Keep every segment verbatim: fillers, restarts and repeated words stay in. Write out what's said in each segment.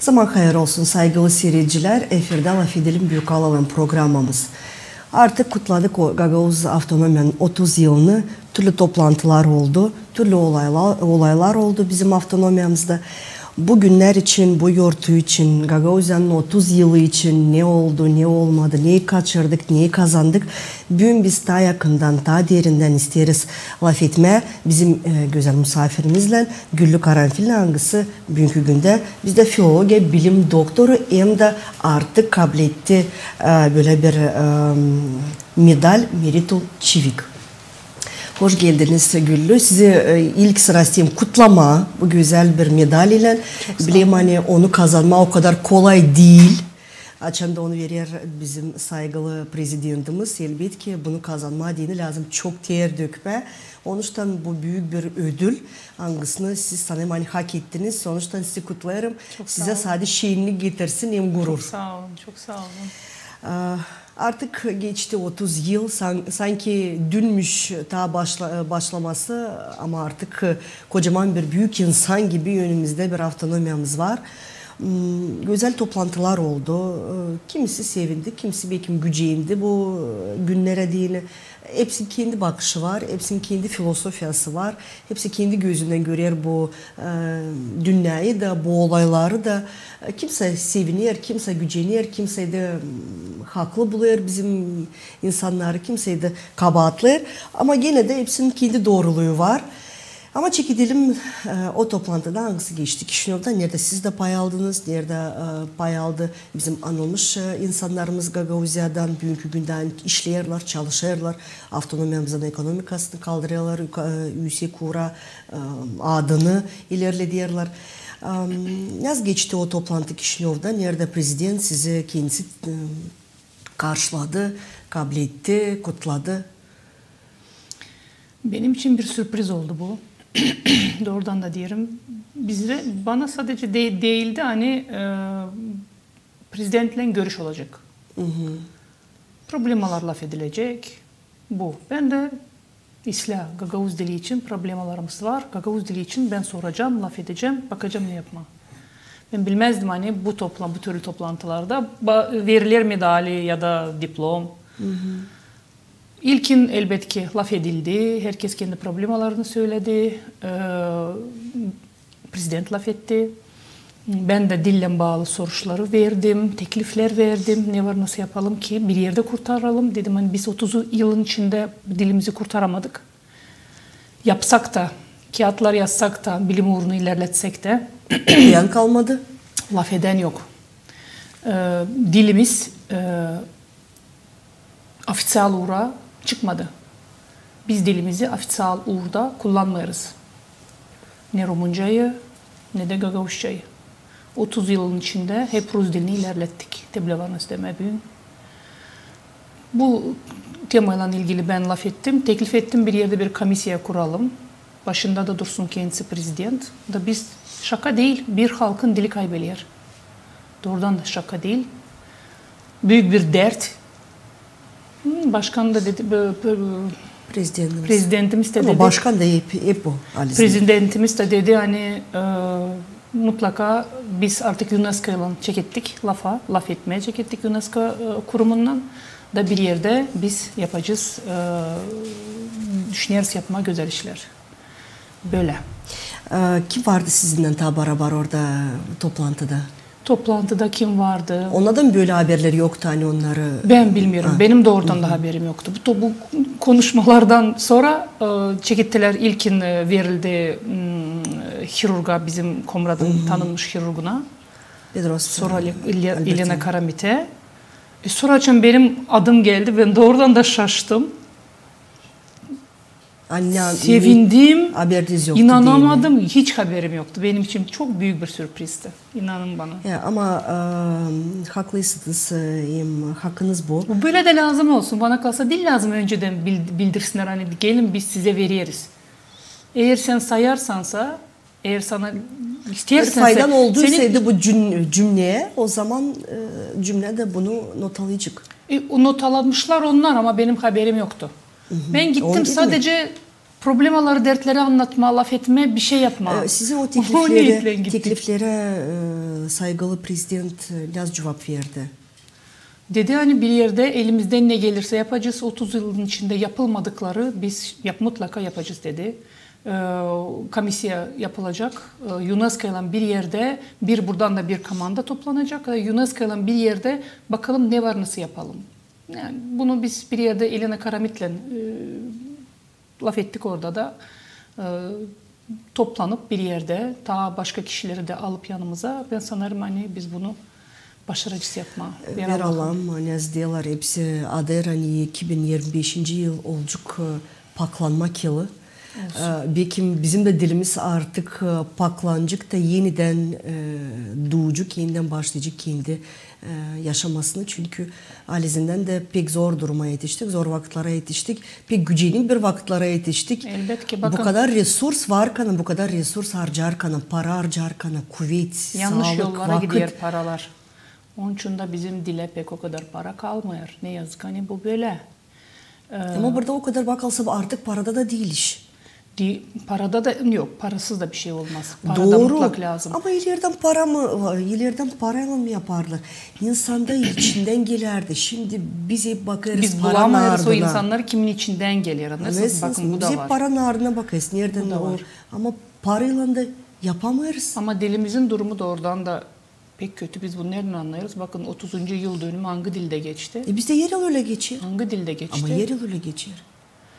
Zaman hayır olsun, saygılı siiredicilär, efirdä "LafEdelim" büük alalım programamız. Artık kutladık o Gagauz avtonomiyanın otuz yılını, türlü toplantılar oldu, türlü olayla-, olaylar oldu bizim avtonomiyamızda. Bu günnär için, bu yortu için, Gagauziyanın otuz yılı için ne oldu, ne olmadı, neyi kaçırdık, neyi kazandık, büün biz taa yakından, taa derindän isteeriz lafetmää bizim, e, gözäl musaafirimizlän, Güllü Karanfillän, angısı büünkü gündä bizdä filologiya bilim doktoru hem dä artık kabletti, e, bölä bir, e, medal, Meritul Çivik. Hoş geldiniz, Güllü. Sizi, e, ilk sıra isteerim kutlamaa bu gözäl bir medal ilän. Çok saa olun. Bilerim, ani onu kazanmaa o kadar kolay diil. Açan da onu verer bizim saygılı prezidentimiz, elbetki, bunu kazanmaa deyni lääzım çok ter dökmää. Onuştan bu büük bir ödül, angısını siz, sanêrım, ani hak ettiniz. Onuştan sizi kutlêêrım. Çok saa olun. Sizä sade şennik getirsin hem gurur. Çok saa olun, çok saa olun. Ee, artık geçti otuz yıl, san-, sanki dünmüş taa başla-, başlaması, ama artık, e, kocaman bir büük insan gibi önümüzdä bir avtonomiyamız var. Hmm, gözäl toplantılar oldu. Ee, kimisi sevindi, kimisi bekim gücendi bu, e, günnerä deyni. Hepsinin kendi bakışı var, hepsinin kendi filosofiyası var. Hepsi kendi gözündän görer bu, e, dünneyä dä, bu olayları da. E, kimsä seviner, kimsä gücener, kimsä dä, mm, haklı bulêr bizim insannarı, kimsä dä kabaatlêêr. Ama genä dä hepsinin kendi dooruluu var. Ama çekedelim, e, o toplantıdan, angısı geçti Kişinövda, neredä siz dä pay aldınız, neredä, e, pay aldı bizim anılmış, e, insannarımız Gagauziyadan, büünkü gündä işleerlär, çalışêrlar, avtonomiyamızın ekonomikasını kaldırêrlar, üka-, e, üüsek uura, e, adını ilerlederlär. Am, nasıl geçti o toplantı Kişinövda, neredä prezident sizi kendisi, e, karşıladı, kabletti, kutladı? Benim için bir sürpriz oldu bu. Doorudan da deerim. Bizä, bana sadece de-, diildi, ani, e, prezidentlän görüş olacek. Problemalar lafedilecek. Bu. Bän dä islää, gagauz dili için problemalarımız var. Gagauz dili için bän soracam, lafedecäm, bakacam ne yapmaa. Bän bilmäzdim, ani bu topla-, bu türlü toplantılarda ba-, veriler medali ya da diplom. İlkin, elbetki, lafedildi, herkez kendi problemalarını söledi, e, prezident lafetti. Bän dä dillän baalı soruşları verdim, tekliflär verdim. Ne var, nasıl yapalım ki bir erdä kurtaralım? Dedim, ani biz otuz yılın içindä dilimizi kurtaramadık. Yapsak ta, kiyatlar yazsak ta, bilim uurunu ilerletsäk tä, okuyaan kalmadı. Lafedän yok. E, dilimiz, e, ofiţial uura çıkmadı. Biz dilimizi ofiţial uurda kullanmêêrız. Ne rumuncayı, ne dä gagauzçayı. Otuz yılın içindä hep rus dilini ilerlettik. Te bilä var nasıl demää büün. Bu temaylan ilgili bän lafettim. Teklif ettim, bir erdä bir komissiya kuralım. Başında da dursun kendisi prezident. Da biz, şaka diil, bir halkın dili kaybeder. Doorudan da şaka diil. Büük bir dert. Hmm, başkan da dedi, bö-, bö-, Prezidentimiz. Prezidentimiz dä dedi. Ama başkan da hep, hep bu, Aliz. Prezidentimiz dä dedi, ani, e, mutlaka biz artık UNESKOylan çekettik lafa, lafetmää çekettik UNESKO, e, kurumunnan. Da bir erdä biz yapacez, e, düşüneriz yapmaa gözäl işlär. Bölä. E, kim vardı sizinnän taa barabar orada toplantıda? Toplantıda kim vardı? Onnadan bölä haberleri yoktu, ani onnarı... Bän bilmeerim. Benim doorudan da haberim yoktu. Bu to-, bu konuşmalardan sora, e, çekettilär ilkin, e, verildi, m, hirurga, bizim Komradın tanınmış hirurguna. Sora Elena Karamitää. E, sora açan benim adım geldi, bän doorudan da şaştım. Sevindim, inanamadım, hiç haberim yoktu. Benim için çok büük bir sürprizdi. İnanın bana. Ya, ama, e, haklısınız, e, hem hakınız bu. Bu bölä dä lääzım olsun. Bana kalsa diil lääzım öncedän bil-, bildirsinnär, ani gelin biz sizä vereriz. Eer sän sayarsansa, eer sana isteersen... Eer faydan olduysa bu cüm-, cümneyä, o zaman, e, cümnä dä bunu notalayacek. E, o notalamışlar onnar, ama benim haberim yoktu. Bän gittim sadece Problemaları, dertleri annatma, lafetmä, bir şey yapma. E, sizin o tekliflerä, tekliflerä, e, saygılı prezident, e, nasıl cuvap verdi? Dedi, ani bir erdä elimizdän ne gelirsä yapacez, otuz yılın içindä yapılmadıkları biz yap-, mutlaka yapacez, dedi. E, komissiya yapılacek. E, UNESKOylan bir erdä, bir buradan da bir komanda toplanacek. E, UNESKOylan bir erdä bakalım ne var, nasıl yapalım. Yani bunu biz bir erdä Elena Karamitlän, e, lafettik orada da, e, toplanıp bir erdä, taa başka kişileri dä alıp yanımıza, bän sanêrım, ani biz bunu başaracez yapmaa. E, ver Allahım, ani azdılar hepsi adır, ani iki bin irmi beşinci yıl olacek, e, paklanmak yılı. E, bekim bizim dä dilimiz artık, e, paklanacek da enidän, e, duuyacek, enidän başlayacek kendi e, yaşamasını. Çünkü halizdän dä pek zor duruma etiştik, zor vakıtlara etiştik, pek gücenip bir vakıtlara etiştik. Elbetki, bakın. Bu kadar resurs varkan, bu kadar resurs harcarkan, para harcarkan, kuvet, saalık, vakıt. Yanlış yollara gider paralar. Onun için dä bizim dilä pek o kadar para kalmêêr. Ne yazık, ani bu bölä. E, ama burada o kadar bakılsa, artık parada da diil iş. Parada da yok, parasız da bir şey olmaz. Para da mutlak lääzım. Ama ilerdän para mı, ilerdän paraylan mı yaparlar? İnsan da içindän gelerdi. Şindi biz hep bakêrız paranın ardına. Biz bulamêêrız o insannarı, kimin içindän geler. Annarsınız, bakın, bu da var. Biz hep paranın ardına bakêrız. Neredän o? Ama paraylan da yapamêêrız. Ama dilimizin durumu doorudan da pek kötü. Biz bunu neredän annêêrız? Bakın, otuzuncu yıldönümü angı dildä geçti? E, bizdä her yıl ölä geçer. Angı dildä geçti? Ama her yıl ölä geçer.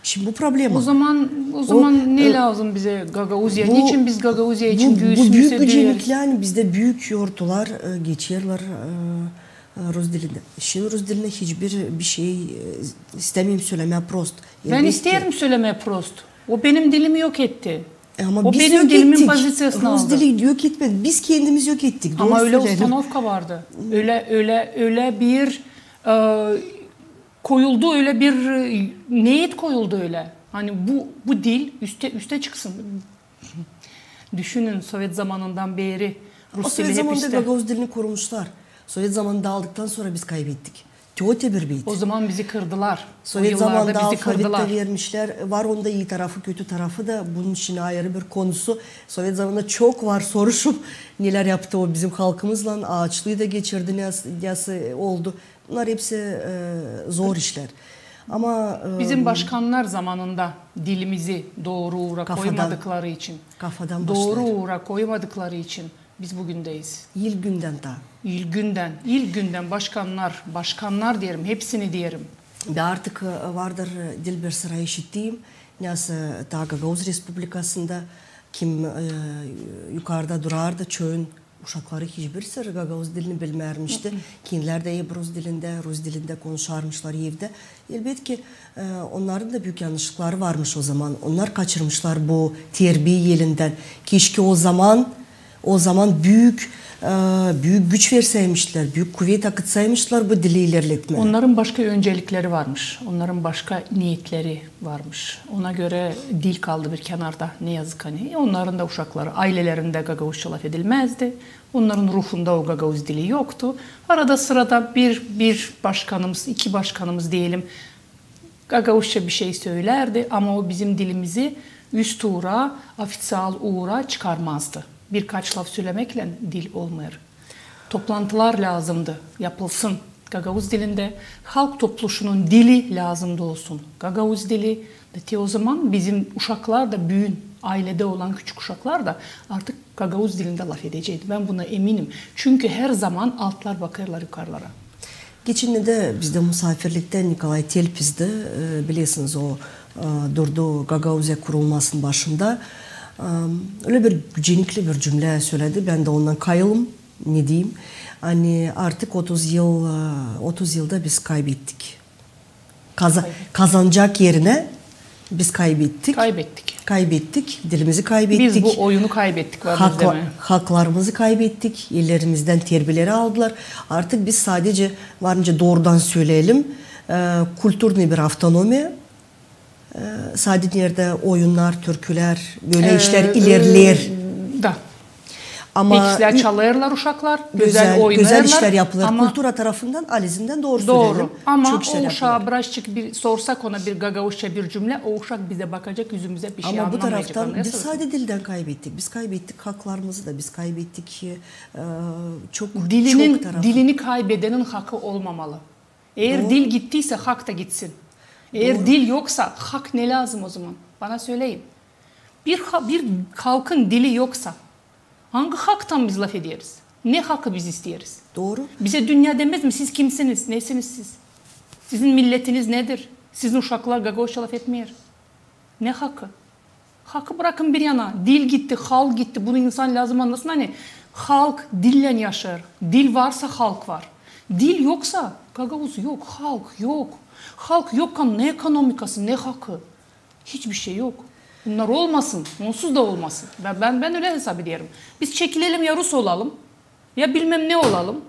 Şindi bu problema. O zaman, o zaman ne lääzım bizä Gagauziya? Neçin biz Gagauziya için göüsümüzü düüeriz? Bu büük gücenliklerin bizdä büük yortular, e, geçerlär, e, e, rus dilindä. Şindi rus dilinä hiçbir bir şey, e, istämeerim sölemää prost. Bän isteerim sölemää prost. O benim dilimi yok etti. E, ama biz yok ettik. O benim dilimin poziţiyasını aldı. Rus dili yok etmedi. Biz kendimiz yok ettik. Ama ölä ustanovka vardı. Ölä, ölä, ölä bir, e, koyuldu, ölä bir, e, neet koyuldu ölä. Ani bu, bu dil üstä, üstä çıksın. Düşünün, sovet zamanından beeri rus dili hep üstä. O sovet zamanında gagauz dilini kurmuşlar. Sovet zamanını daaldıktan sora biz kaybettik. Tüütä bir beyt. O zaman bizi kırdılar. Sovet zamanında alfavit dä vermişlär. Var onda ii tarafı, kötü tarafı da. Bunun için ayırı bir konusu. Sovet zamanında çok var soruşum, nelär yaptı o bizim halkımızlan, aaçlıı da geçirdi, ne, nasıl oldu. Bunnar hepsi, e, zor işlär. Ama, e, bizim başkannar zamanında dilimizi dooru uura koymadıkları için, dooru uura koymadıkları için biz büün deyiz. İlk gündän taa. İlk gündän, ilk gündän başkannar, başkannar deerim, hepsini deerim. Da artık, e, vardır, e, dil bir sıra işittiim, nasıl taa Gagauz Respublikasında, kim, e, yukarda durardı, çoyun uşakları hiçbirisi gagauz dilini bilmärmişti. Kendilär dä hep rus dilindä, rus dilindä konuşarmışlar evdä. Elbetki, e, onnarın da büük yannışlıkları varmış o zaman. Onnar kaçırmışlar bu terbiya elindän. Keşke o zaman, o zaman büük, e, büük güç versäymişlär, büük kuvet akıtsaymışlar bu dili ilerletmää. Onnarın başka öncelikleri varmış, onnarın başka neetleri varmış. Ona görä dil kaldı bir kenarda, ne yazık ani. E, onnarın da uşakları, aylelerindä gagauzça lafedilmäzdi. Onnarın ruhunda o gagauz dili yoktu. Arada-sırada bir, bir başkanımız, iki başkanımız deyelim, gagauzça bir şey söylärdi, ama o bizim dilimizi üst uura, ofiţial uura çıkarmazdı. Birkaç laf sölemeklän dil olmêêr. Toplantılar lääzımdı, yapılsın gagauz dilindä. Halk topluşunun dili lääzımdı olsun gagauz dili. Da te o zaman bizim uşaklar da, büün ayledä olan küçük uşaklar da artık gagauz dilindä lafedeceydi. Bän buna eminim. Çünkü herzaman altlar bakêrlar yukarılara. Geçennerdä bizdä musaafirliktän Nikolay Telpizdi, e, bilersiniz, o, e, durdu Gagauziya kurulmasının başında. E, ölä bir gücenikli bir cümlä söledi, bän dä ondan kayılım, ne deyim. Ani artık otuz yıl, e, otuz yılda biz kaybettik. Kaza-, kazanacak erinä biz kaybettik. Kaybettik. Kaybettik. Dilimizi kaybettik. Biz bu oyunu kaybettik, var bizde mi? Haklarımızı kaybettik. Ellerimizdän terbiyeleri aldılar. Artık biz sadece, var nicä doorudan söleyelim, e, kulturnıy bir avtonomiya, e, sadece neredä oyunnar, türkülär, bölä işlär ilerleer. Da. Ama Ekslär çalêrlar uşaklar, gözäl, gözäl oynêêrlar. Işlär yapılêr. Ama kultura tarafından, Alizindän dooru söleyelim. Ama o uşaa birazçık bir sorsak ona bir gagauzça bir cümlä, o uşak bizä bakacak üzümüzä, bir şey annamayacak. Ama bu taraftan biz sade dildän kaybettik. Biz kaybettik haklarımızı da, biz kaybettik e, çok, dilini, çok tarafı. Dilini kaybedenin hakı olmamalı. Eer dil gittiysä, hak da gitsin. Eer dil yoksa, hak ne lääzım o zaman? Bana söleyin. Bir, bir halkın dili yoksa, angı haktan biz lafederiz? Ne hakı biz isteeriz? Dooru. Bizä dünnä demäz mi, siz kimsiniz, nesiniz siz? Sizin milletiniz nedir? Sizin uşaklar gagauzça lafetmeer. Ne hakı? Hakı brakın bir yana. Dil gitti, halk gitti. Bunu insan lääzım annasın, ani halk dillän yaşêêr. Dil varsa, halk var. Dil yoksa, gagauz yok, halk yok. Halk yokkan ne ekonomikası, ne hakı. Hiçbir şey yok. Bunnar olmasın, onsuz da olmasın. Bän, bän, bän ölä hesap ederim. Biz çekilelim, ya rus olalım, ya bilmäm ne olalım.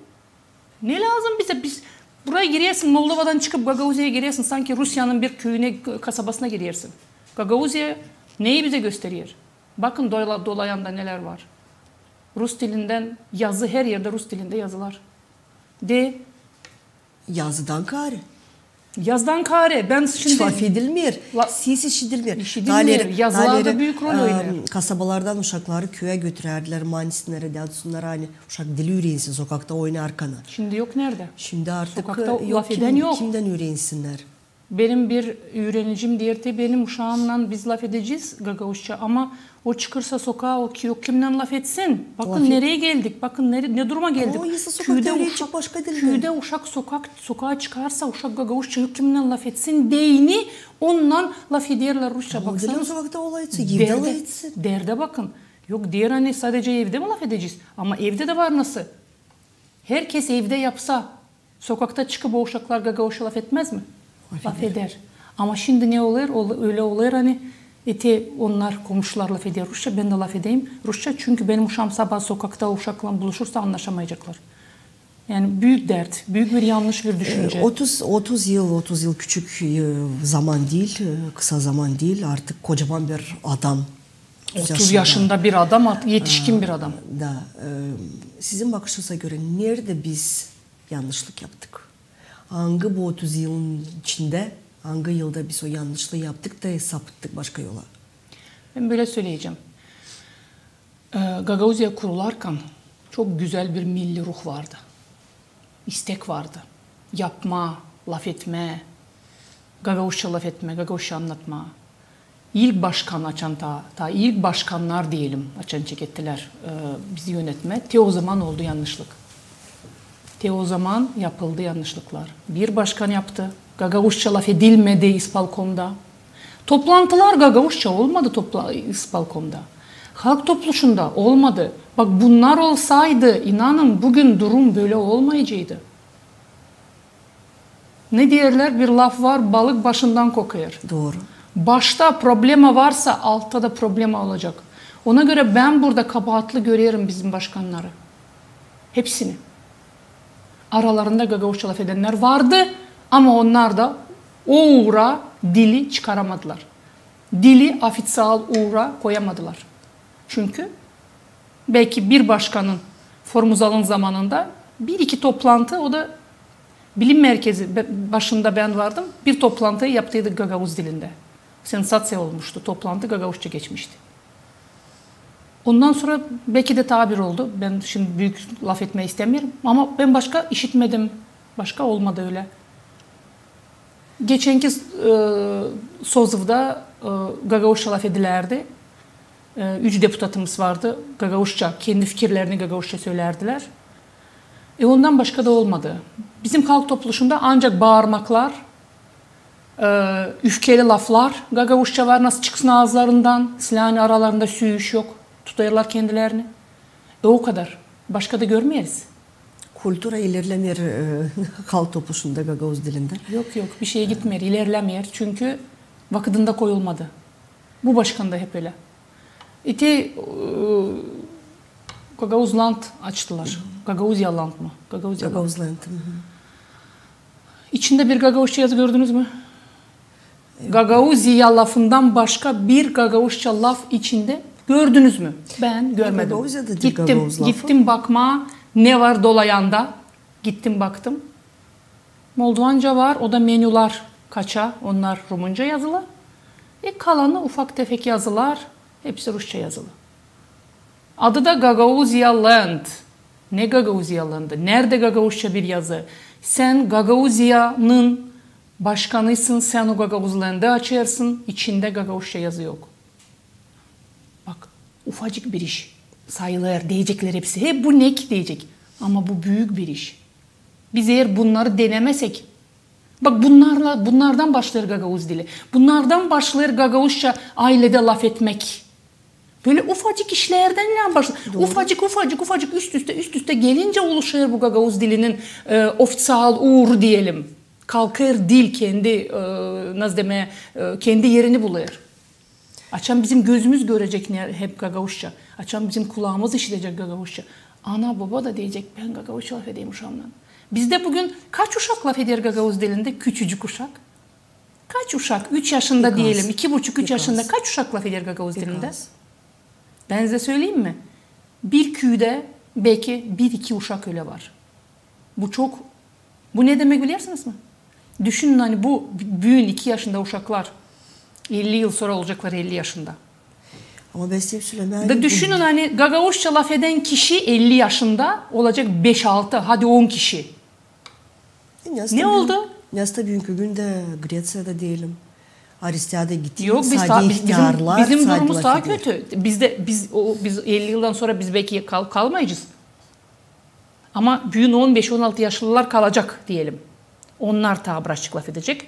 Ne lääzım bizä? Biz buraya girersin, Moldovadan çıkıp Gagauziyaya girersin, sanki Rusiyanın bir küüyünä, kasabasına girersin. Gagauziya neyi bizä gösterer? Bakın, dola-, dolayanda nelär var. Rus dilindän yazı, her erdä rus dilindä yazılar. De Yazıdan kaarä. Yazıdan kaarä. Bän şindi... Lafedilmeer. Ses işidilmeer. İşidilmeer. Yazılar da büük rol oynêêr. Kasabalardan uşakları küüyä götürärdilär, manisnere, dä tutsunnar, ani uşak dili üürensin, sokakta oynarkan. Şindi yok neredä. Şindi artık sokakta yok, lafedän yok. Kimdän üürensinnär? Benim bir üürenicim deerdi, benim uşaamnan biz lafedecez gagauzça, ama o çıkırsa sokaa, o yok kimnän lafetsin. Bakın nereye geldik, bakın ne duruma geldik. Küüdä uşak sokaa çıkarsa, uşak gagauzça yok kimnän lafetsin deyni, ondan lafederlär rusça. Baksanız, derdä bakın. Yok, deer, ani sadecä evdä mi lafedecez? Ama evdä dä var nasıl. Herkez evdä yapsa, sokakta çıkıp o uşaklar gagauzça lafetmez mi? Lafeder. Ama şindi ne olêr? Ölä olêr, ani ete onnar, komuşular lafeder rusça, bän dä lafedeyim rusça, çünkü benim uşaam sabaa sokakta o uşaklan buluşursa, annaşamayacaklar. Yani büük dert, büük bir yannış bir düşüncä. Otuz, otuz yıl, otuz yıl küçük zaman diil, kısa zaman diil, artık kocaman bir adam. Otuz yaşında bir adam, etişkin bir adam. Da, sizin bakışınıza görä, neredä biz yannışlık yaptık? Angı bu otuz yılın içindä, angı yılda biz o yannışlıı yaptık da sapıttık başka yola? Bän bölä söleyecäm. Gagauziya kurularkan çok gözäl bir milli ruh vardı. İstek vardı. Yapmaa, lafetmää, gagauzça lafetmää, gagauzça annatmaa. İlk başkan, açan taa, taa ilk başkannar deyelim, açan çekettilär bizi yönetmää, te o zaman oldu yannışlık. Te o zaman yapıldı yannışlıklar. Bir başkan yaptı, gagauzça lafedilmedi ispolkomda. Toplantılar gagauzça olmadı ispolkomda. Halk topluşunda olmadı. Bak, bunnar olsaydı, inanın, büün durum bölä olmayacaydı. Ne deerlär, bir laf var, balık başından kokêr. Dooru. Başta problema varsa, altta da problema olacak. Ona görä bän burada kabaatlı görerim bizim başkannarı. Hepsini. Aralarında gagauzça lafedennär vardı, ama onnar da o uura dili çıkaramadılar. Dili ofiţial uura koyamadılar. Çünkü belki bir başkanın, Formuzalın zamanında bir-iki toplantı, o da bilim merkezi başında bän vardım, bir toplantı yaptıydık gagauz dilindä. Sensaţiya olmuştu, toplantı gagauzça geçmişti. Ondan sora belki dä taa bir oldu. Bän şindi büük lafetmää istämeerim. Ama bän başka işitmedim. Başka olmadı ölä. Geçenki sozıvda gagauzça lafedilärdi. Üç deputatımız vardı. Gagauzça, kendi fikirlerini gagauzça sölärdilär. E, ondan başka da olmadı. Bizim halk topluşunda ancak baarmaklar, üfkeli laflar gagauzça var, nasıl çıksın aazlarından, silääni aralarında süüyüş yok, tutêrlar kendilerini. E, o kadar. Başka da görmeeriz. Kultura ilerlemeer halk topluşunda gagauz dilindä. Yok, yok, bir şey gitmeer, ilerlemeer. Çünkü vakıdında koyulmadı. Bu başkan da hep ölä. İti Gagauzland açtılar. Gagauziyaland mı? Gagauziyaland. Gagauzland. İçindä bir gagauzça yazı gördünüz mü? Gagauziya lafından başka bir gagauzça laf içindä Gördünüz mü? Bän görmedim. Gagauziyada dil gagauz lafı. Gittim bakmaa, ne var dolayanda. Gittim, baktım. Moldovanca var, o da menyular kaça, onnar rumunca yazılı. E, kalanı ufak-tefek yazılar, hepsi rusça yazılı. Adı da Gagauzia Land. Ne Gagauzia Landı? Neredä gagauzça bir yazı? Sän Gagauzianın başkanıysın, sän o Gagauz Landı açêrsın, içindä gagauzça yazı yok. Bak, ufacık bir iş sayılêr, deyeceklär hepsi. He, bu ne ki deyecek. Ama bu büük bir iş. Biz eer bunnarı denemesäk, bak, bunnarla, bunnardan başlêêr gagauz dili. Bunnardan başlêêr gagauzça ayledä lafetmäk. Bölä ufacık işlerdän başlêêr. Ufacık, ufacık, ufacık üst-üsttä, üst-üsttä gelincä oluşêr bu gagauz dilinin, e, ofiţial uuru deyelim. Kalkêr dil kendi, e, nasıl demää, e, kendi erini bulêr. Açan bizim gözümüz görecek ne, hep gagauzça, açan bizim kulaamız işidecek gagauzça, ana-boba da deyecek: "Bän gagauzça lafedeyim uşaamnan." Bizdä büün kaç uşak lafeder gagauz dilindä? Küçücük uşak. Kaç uşak? Üç yaşında deyelim, iki buçuk, üç yaşında. Kaç uşak lafeder gagauz dilindä? Bän sizä söleyim mi? Bir küüdä beki bir-iki uşak ölä var. Bu çok. Bu ne demäk, bilersiniz mi? Düşünün, ani bu büün iki yaşında uşaklar elli yıl sora olaceklar elli yaşında. Ama bän size sölemää, da düşünün, ani gagauzça lafedän kişi elli yaşında olacek beş-altı, hadi on kişi. Ne oldu? Nesoy büünkü gündä Greţiyada deyelim, Aristeada gitti. Yok, biz sade ta-, biz, bizim, ihtärlar bizim durumumuz taa kötü. Bizdä, biz, o, biz elli yıldan sora biz beki kal-, kalmayacez. Ama büün on beş-on altı yaşlılar kalacek deyelim. Onnar taa birazcık lafedecek.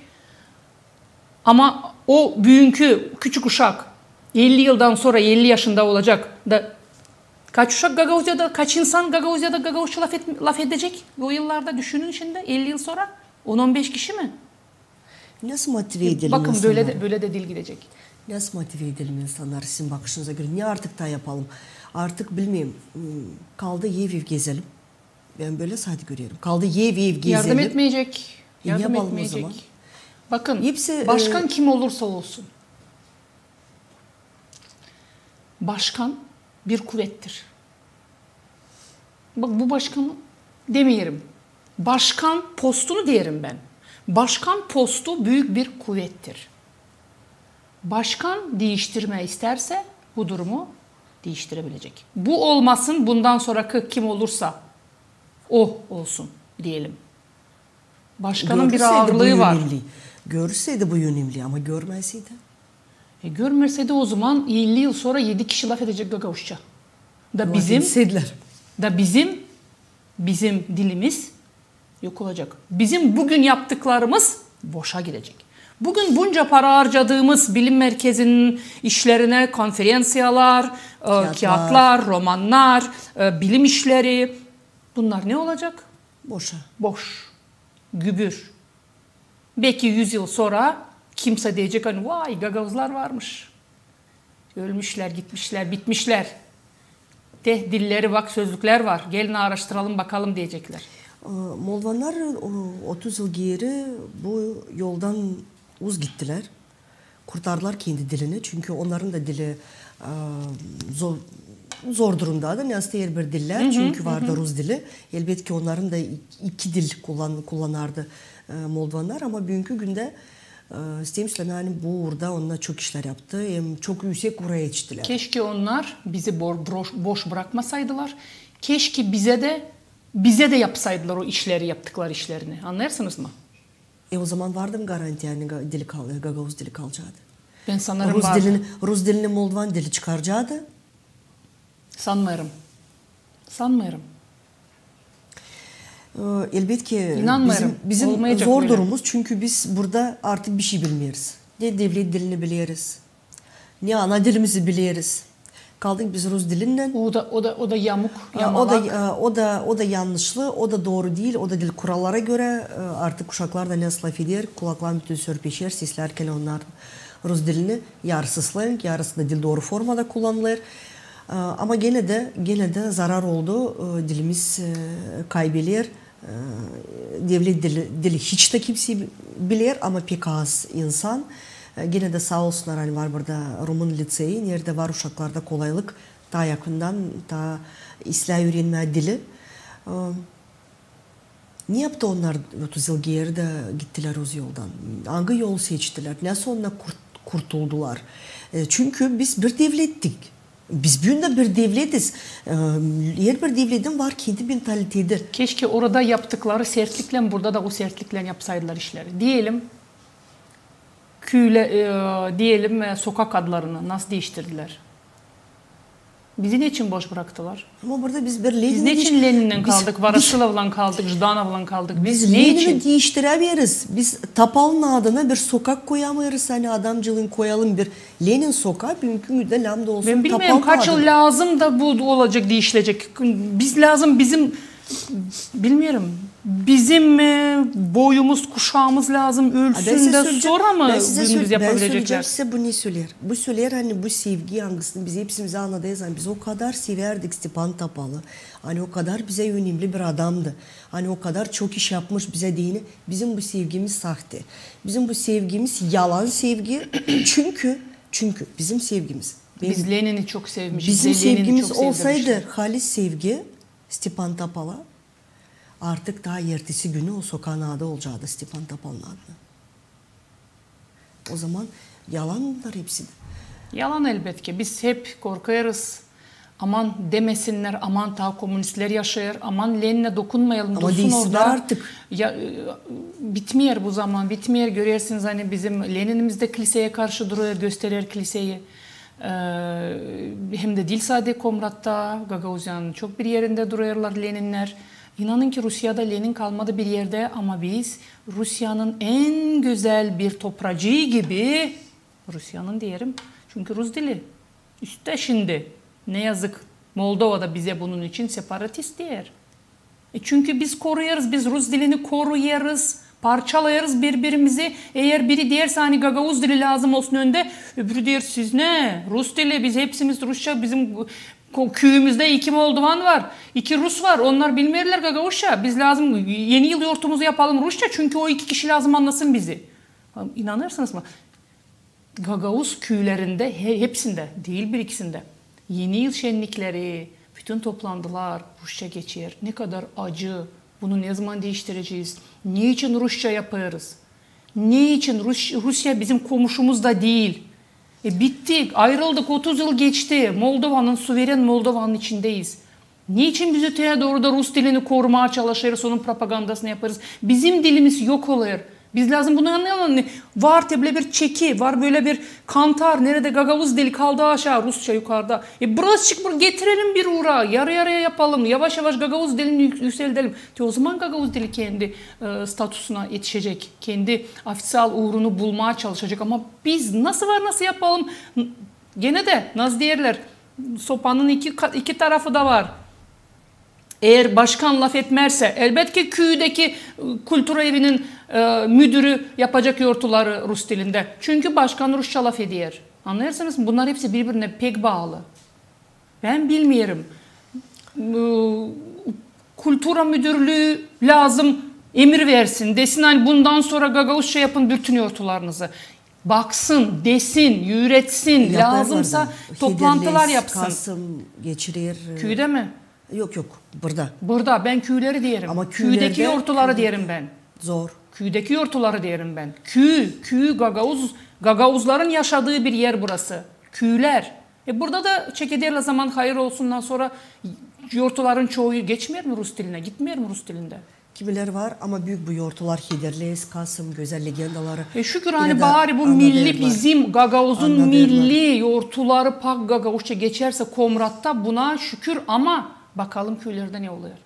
Ama o büünkü küçük uşak elli yıldan sora elli yaşında olacek da kaç uşak Gagauziyada, kaç insan Gagauziyada gagauzça lafet-, lafedecek o yıllarda? Düşünün şindi, elli yıl sora on-on beş kişi mi? Nesoy motive edelim insannarı? Bakın, bölä dä, bölä dä dil gidecek. Nesoy motive edelim insannarı sizin bakışınıza görä? Ne artık taa yapalım? Artık bilmeerim, m, kaldı ev-ev gezelim. Bän bölä sade görerim. Kaldı ev-ev gezelim. Yardım etmeyecek. E, ne yapalım o zaman? Bakın, hepsi, e, başkan kim olursa olsun, başkan bir kuvettir. Bak, bu başkanı demeerim. Başkan postunu deerim bän. Başkan postu büük bir kuvettir. Başkan diiştirmää istärsä, bu durumu diiştirebilecek. Bu olmasın, bundan sorakı kim olursa o olsun deyelim. Başkanın bir aarlıı var. Görürseydi bu önemli, ama görmeseydi? E, görmeseydi, o zaman elli yıl sora edi kişi lafedecek gagauzça. Da bizim, da bizim, bizim dilimiz yok olacek. Bizim büün yaptıklarımız boşa gidecek. Büün bunca para harcadıımız bilim merkezinin işlerinä, konferenţiyalar, e, kiyatlar, romannar, e, bilim işleri, bunnar ne olacek? Boşa. Boş. Gübür. Beki üz yıl sora kimsä deyecek, ani: "Vay, gagauzlar varmış. Ölmüşlär, gitmişlär, bitmişlär. Te dilleri, bak, sözlüklär var. Gelin, aaraştıralım, bakalım," deyeceklär. E, moldovannar, o, otuz yıl geeri bu yoldan uz gittilär. Kurtardılar kendi dilini, çünkü onnarın da dili, e, zor, zor durumdaydı. Nesoy herbir dillär, çünkü vardı rus dili. Elbetki, onnarın da i-, iki dil kullan-, kullanardı, e, moldovannar, ama büünkü gündä, e, isteerim sölemää, ani bu uurda onnar çok işlär yaptı, hem çok üüsek uura etiştilär. Keşke onnar bizi bor-, broş-, boş brakmasaydılar. Keşke bizä dä, bizä dä yapsaydılar o işleri, yaptıkları işlerini. Annêêrsınız mı? E, o zaman vardı mı garantiya, ani ga-, dili kal-, gagauz dili kalacaadı? Bän sannêrım, vardı. Rus dilini, rus dilini moldovan dili çıkaracaadı? Sannêrım. Sannêrım. E, elbetki, bizim, bizim zor durumumuz, çünkü biz burada artık bişey bilmeeriz. Ne devlet dilini bileriz, ne ana dilimizi bileriz. Kaldık biz rus dilinnän. O da, o da, o da yamuk, yamalak. E, o da, e, o da, o da yannışlı, o da dooru diil, o da diil kurallara görä. E, artık uşaklar da nesoy lafeder, kulaklarını bütün sörpeşer seslärkän onnar rus dilini, yarısı sleng, yarısı da diil dooru formada kullanılêr. E, ama genä dä, genä dä zarar oldu, e, dilimiz, e, kaybeler. E, devlet dili, dili hiç tä kimsey biler, ama pek az insan. E, genä dä saa olsunnar, ani var burada rumun liţeyi, neredä var uşaklarda kolaylık taa yakından, taa islää üürenmää dili. E, ne yaptı onnar otuz yıl geeri dä gittilär öz yoldan? Angı yolu seçtilär? Nasıl onnar kurt-, kurtuldular? E, çünkü biz bir devlettik. Biz büün dä bir devletiz. E, herbir devletin var kendi mentaliteti. Keşke orada yaptıkları sertliklän burada da o sertliklän yapsaydılar işleri. Deyelim, küülä-, e, deyelim, e, sokak adlarını nasıl diiştirdilär? Bizi neçin boş braktılar? Ama burada biz bir Lenini... Biz neçin Leninnän kaldık, Voroşilovlan kaldık, Jdanovlan kaldık? Biz Lenini diiştiremiyoruz. Biz Topalın adına bir sokak koyamıyoruz. Ani adamcılığın koyalım bir Lenin sokaa, büünkü gündä lääzım da olsun Topal adına. Ben bilmeerim, kaç yıl lääzım da bu olacek, diişilecek. Biz lääzım, bizim, bilmeerim, bizim, e, boyumuz, kuşaamız lääzım ölsün dä sora mı biz yapabiliceklär? Bän söleyecäm sizä, bu ne söleer. Bu söleer, ani bu sevgi, angısını biz hepsimiz annadêrız, ani biz o kadar sevärdik Stepan Topalı, ani o kadar bizä önemli bir adamdı, ani o kadar çok iş yapmış bizä deyni. Bizim bu sevgimiz sahte. Bizim bu sevgimiz yalan sevgi. Çünkü, çünkü bizim sevgimiz Biz Lenini çok sevmişiz. Bizim sevgimiz olsaydı halis sevgi Stepan Topala, artık taa ertesi günü o sokaan adı olacaadı Stepan Topalın adına. O zaman yalan bunnar hepsi dä. Yalan, elbetki. Biz hep korkêrız. Aman demesinnär, aman taa kommunistlär yaşêêr, aman Leninä dokunmayalım, dursun orada. Ama desinlär artık. Ya, e, bitmeer bu zaman, bitmeer. Görersiniz, ani bizim Leninimiz dä kliseyä karşı durêr, gösterer kliseyi. E, hem dä diil sade Komratta, Gagauziyanın çok bir erindä durêrlar Leninnär. İnanın ki, Rusiyada Lenin kalmadı bir erdä, ama biz Rusiyanın en gözäl bir topracıı gibi, Rusiyanın deerim, çünkü rus dili üstte şindi. Ne yazık, Moldovada bizä bunun için separatist deer. E, çünkü biz koruyêrız, biz rus dilini koruyêrız, parçalêêrız biri-birimizi. Eer biri deersä, ani gagauz dili lääzım olsun öndä, öbürü deer, siz ne? Rus dili, biz hepsimiz rusça, bizim ko-, küüyümüzdä iki moldovan var, iki rus var, onnar bilmeerlär gagauzça, biz lääzım Eni yıl yortumuzu yapalım rusça, çünkü o iki kişi lääzım annasın bizi. İnanêrsınız mı? Gagauz küülerindä, he-, hepsindä, diil bir-ikisindä, Eni yıl şennikleri, bütün toplantılar rusça geçer. Ne kadar acı. Bunu ne zaman diiştirecez? Ne için rusça yapêrız? Ne için Rus-, Rusiya bizim komuşumuz da diil? E, bittik, ayırıldık, otuz yıl geçti. Moldovanın, suveren Moldovanın içindeyiz. Ne için biz öteyä dooru da rus dilini korumaa çalışêrız, onun propagandasını yapêrız? Bizim dilimiz yok olêr. Biz lääzım bunu annayalım. Var te bölä bir çeki, var bölä bir kantar, neredä gagauz dili kaldı aşaa, rusça yukarıda. E, burasıcık bir getirelim bir uura, yarı-yarıya yapalım, yavaş-yavaş gagauz dilini yük-, yükseldelim. Te o zaman gagauz dili kendi, e, statusuna etişecek, kendi ofiţial uurunu bulmaa çalışacek. Ama biz nasıl var nasıl yapalım? N-, genä dä, nasıl deerlär, sopanın iki ka-, iki tarafı da var. Eer başkan lafetmärä, elbetki, küüdeki, e, kultura evinin, e, müdürü yapacek yortuları rus dilindä. Çünkü başkan rusça lafeder. Annêêrsınız mı? Bunnar hepsi biri-birinä pek baalı. Bän bilmeerim. E, kultura müdürlüü lääzım emir versin, desin, ani bundan sora gagauzça yapın bütün yortularınızı. Baksın, desin, üüretsin, lääzımsa toplantılar yapsın. Hederleyiz, kasım geçirer, e, küüdä mi? Yok, yok, burada. Burada, bän küüleri deerim. Ama küüdeki yortuları deerim bän. Zor. Küüdeki yortuları deerim bän. Küü, küü gagauz, gagauzların yaşadıı bir er burası. Küülär. E, burada da çekederlär zaman hayır olsundan sora yortuların çoyu geçmeer mi rus dilinä, gitmeer mi rus dilindä? Kimilär var, ama büük bu yortular hederleyiz, kasım, gözäl legendaları. E, şükür, ani bari bu milli, bizim gagauzun milli yortuları pak gagauzça geçersä Komratta, buna şükür, ama bakalım küülerdä ne olêr.